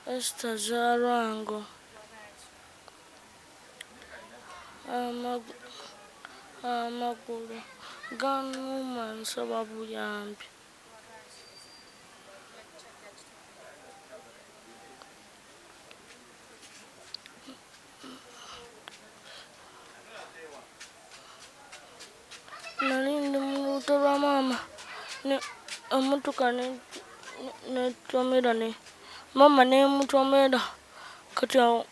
Esther Zalwango. Amagulu gannuma nsaba buyambi. Nali ndi mu lubuto lwa maama emmotoka netomera ne maama nemutomera kati awo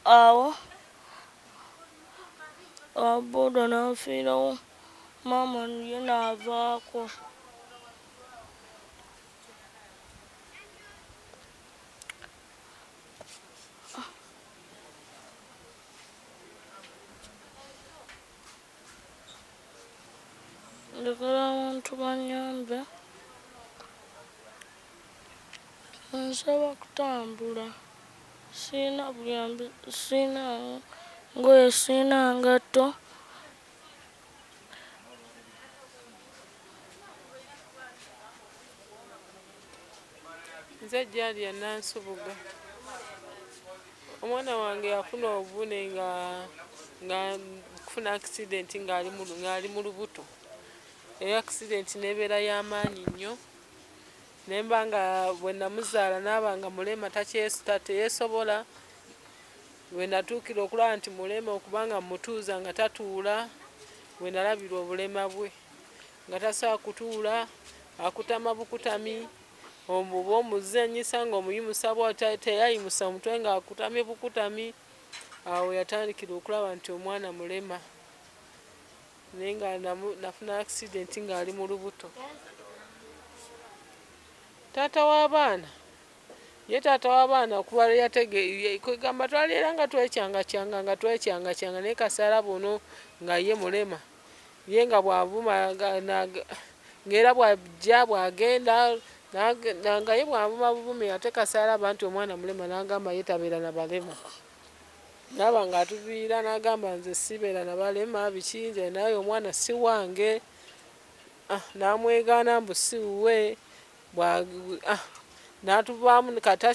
awo owa bbooda n'afiirawo maama ye n'avaako. Njagala abantu banyambe. Nsaba kutambula. Sirina buyambi, sirina ngoye, sirina ngatto. Nze Jalia Nansubuga. Omwana wange yafuna obuvune nga nga kufuna accident ng'ali mu lubuto. Era accident n'ebeera y'amaanyi nnyo. Ne mba nga bwe namuzaala n'aba nga mulema teyeesobola. We natuukira okulaba nti mulema okubanga mmutuuza nga tatuula, we nalabira obulema bwe. Nga tasobola kutuula, akutama bukutami, oba omuzannyisa ng'omuyimusa bw'ati teyayimusa mutwe ng'akutamye bukutami. Awo we yatandikira okulaba nti omwana mulema. Naye nga nafuna accident ng'ali mu lubuto. Taata w'abaana ye taata w'abaana okuva lwe kwegamba twali era nga twekyangakyanga nga twekyangakyanga naye kasita alaba ono nga ye mulema ye nga bw'avuma ng'era bw'ajja bw'agenda nga ye bw'avuma buvumi ate kasita alaba nti omwana mulema n'agamba ye tabeera na balema. N'aba ng'atuviira n'agamba nze sibeera na balema biki nze naye omwana si wange. Ah, n'amwegaana mbu si wuwe ah, n'atuvaamu kati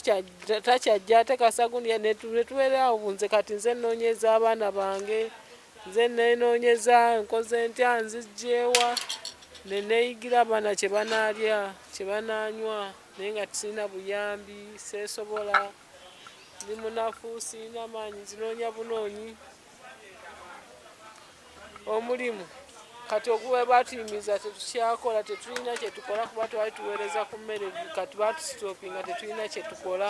takyajja ate kasagundi ne tubeera awo nze kati nze nnoonyeza abaana bange nze nneenoonyeza nkoze ntya nziggyewa ne neeyigira abaana kye banaalya kye banaanywa naye nga sirina buyambi seesobola ndi munafu sirina maanyi nzinoonya bunoonyi. Omulimu kati okuba batuyimiriza tetukyakola tetulina kyetukola kuba twali tuweereza ku mmere kati batusitopinga tetulina kyetukola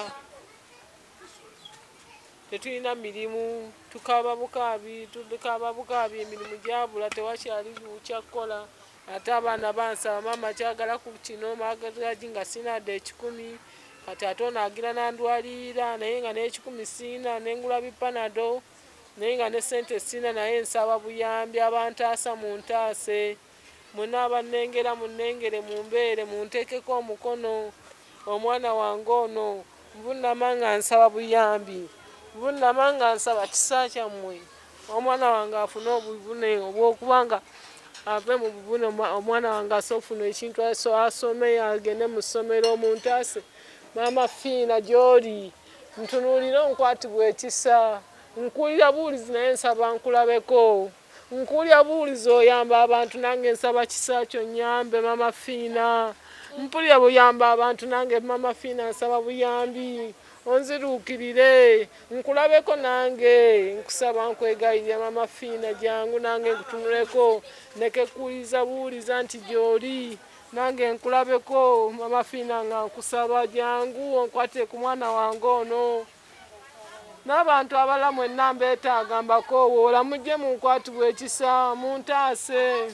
tetulina mirimu tukaaba bukaabi tukaaba bukaabi emirimu gyabula tewakyali kyakukola ate abaana bansaba maama kyagala ku kino maagi nga sirina dde ekikumi kati ate ono agira nandwalirira naye nga n'ekikumi sirina nengula bipanado Naye nga ne sente sirina naye nsaba buyambi abantaasa muntaase mwena abannengera munnengere mumbeere munteekeko omukono omwana wange ono nvunama nga nsaba buyambi nvunama nga nsaba kisa kyammwe omwana wange afune obuvune obwokuba nga ave mu buvune omwana wange asobola okufuna ekintu asome agende mu ssomero muntaase maama Fiina gy'oli. Ntunuulira onkwatibwe ekisa. Nkuwulira buwulizi naye nsaba nkulabeko. Nkuwulira buwulizi oyamba abantu nange nsaba kisa kyo nyambe mama Fiina. Mpulira buyamba abantu nange mama Fiina nsaba buyambi onziruukirire nkulabeko nange nkusaba nkwegayirira mama Fiina jangu nange nkutunuleko ndeke kuwuliriza buwuliza nti gyoli. Nange nkulabeko mama Fina nga nkusaba jangu onkwatire ku mwana wange ono n'abantu abalala mwenna mbeetaaga mbakoowoola mujje munkwatibwa ekisa muntaase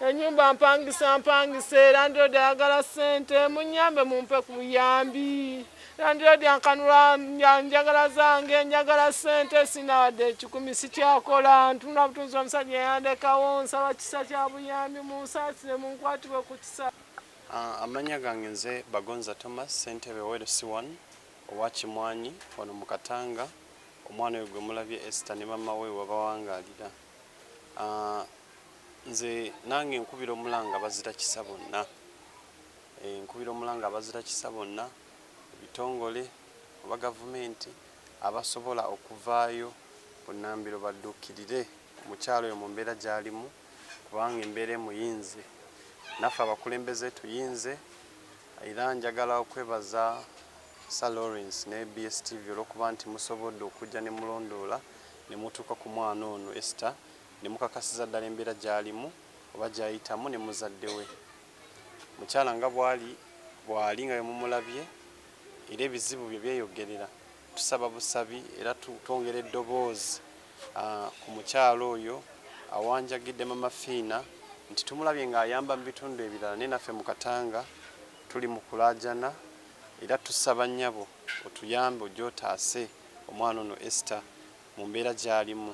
enyumba mpangisa mpangise landiroodi ayagala ssente munyambe mumpe ku buyambi landiroodi ankanula njagala zange njagala ssente sina wadde ekikumi sikyakola ntunula butunzi omusajja yandekawo nsaba kisa kya buyambi munsaasire munkwatibwe ku kisa. Amannya gange nze Bagonza Thomas ssentebe owa LC1 owa Kimwanyi wano mu Katanga. Omwana oyo gwe mulabye Esther ne maama we webawangaalira. Nze nange nkubira omulanga abazira kisa bonna. Nkubira omulanga abazira kisa bonna, ebitongole oba gavumenti abasobola okuvaayo bunnambiro badduukirire omukyala oyo mu mbeera gy'alimu, kubanga embeera emuyinze, naffe abakulembeze tuyinze. Era njagala okwebaza Sir Lawrence ne BSTV olw'okuba nti musobodde okujja ne mulondoola ne mutuuka ku mwana ono Esther ne mukakasiza ddala embeera gy'alimu oba gy'ayitamu ne muzadde we. Mukyala nga bwali bwali nga bwe mumulabye, era ebizibu bye byeyogerera. Tusaba busabi era twongera eddoboozi ku mukyala oyo awanjagidde Mama Fiina nti tumulabye ng'ayamba mu bitundu ebirala, naye naffe mu Katanga tuli mu kulaajana, era tusaba nnyabo otuyambe ojje otaase omwana ono Esther mu mbeera gy'alimu.